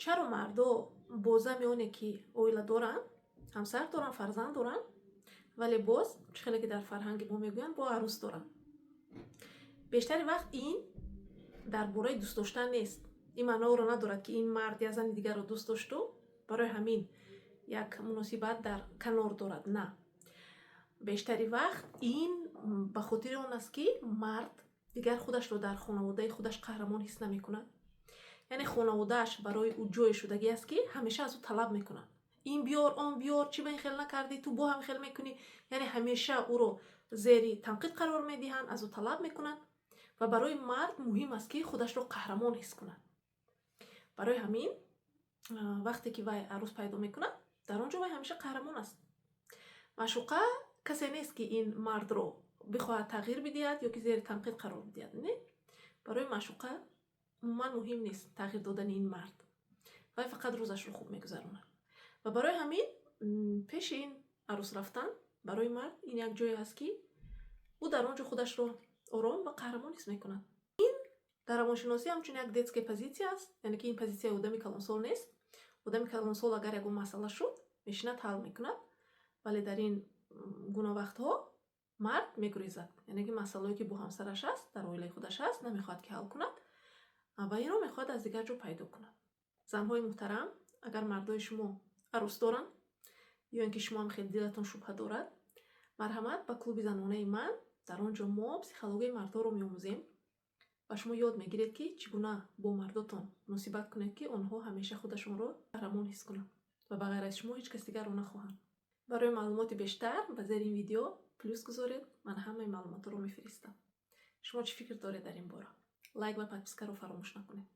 Чаро мардо бо зами оне, ки оила доранд, ҳамсар доранд, фарзанд доранд, вале боз, чӣ хеле ки дар фарҳанги мо мегӯянд, бо арӯс доранд? Бештари вақт ин дар бораи дӯст доштан нест. Ин маъноро надорад, ки ин мард як зани дигарро дӯст дошту барои ҳамин як муносибат дар канор дорад. На, бештари вақт ин ба хотири он аст, ки мард дигар худашро дар хонаводаи худаш қаҳрамон ҳис намекунад. Яъне хонаводааш барои ӯ ҷое шудагӣ аст, ки ҳамеша аз ӯ талаб мекунад: ин биёр, он биёр, чӣ ба ин хел накардӣ, ту бо ҳам хел мекунӣ. Яъне ҳамеша ӯро зери танқид қарор медиҳанд, аз ӯ талаб мекунанд ва барои мард муҳим аст, ки худашро қаҳрамон ҳис кунад. Барои ҳамин вақте ки вай арӯс пайдо мекунад, дар он ҷо вай ҳамеша қаҳрамон аст. Маъшуқа касе нест, ки ин мардро бихоҳад тағйир бидиҳад ё ки зери танқид қарор бидиҳад. Не, барои маъшуқа умуман муҳим нест тағйир додани ин мард. Вай фақат рӯзашро хуб мегузаронад ва барои ҳамин пеши ин арӯс рафтан барои мард ин як ҷое аст, ки ӯ дар он ҷо худашро ором ва қаҳрамон ҳис мекунад. Ин дар равоншиносӣ ҳамчун як детская позиция аст, яъне ки ин позитсияи одами калонсол нест. Одами калонсол агар ягон масъала шуд, мешинад, ҳал мекунад, вале дар ин гуна вақтҳо мард мегурезад, яъне ки масъалое, ки бо ҳамсараш аст, дар оилаи худаш аст, намехоҳад, ки ҳал кунад ва инро мехоҳад аз дигар ҷо пайдо кунад. Занҳои муҳтарам, агар мардои шумо арӯс доранд ё ин ки шумо ҳам хеле дилатон шубҳа дорад, марҳамат ба клуби занонаи ман. Дар он ҷо мо психологияи мардҳоро меомӯзем ва шумо ёд мегиред, ки чӣ гуна бо мардотон муносибат кунед, ки онҳо ҳамеша худашонро қаҳрамон ҳис кунанд ва ба ғайр аз шумо ҳеҷ кас дигарро нахоҳанд. Барои маълумоти бештар ба зери ин видео плюс гузоред, ман ҳамаи маълумотҳоро мефиристам. Шумо чӣ фикр доред дар ин бора? Лайк ва подпискаро фаромӯш накунед.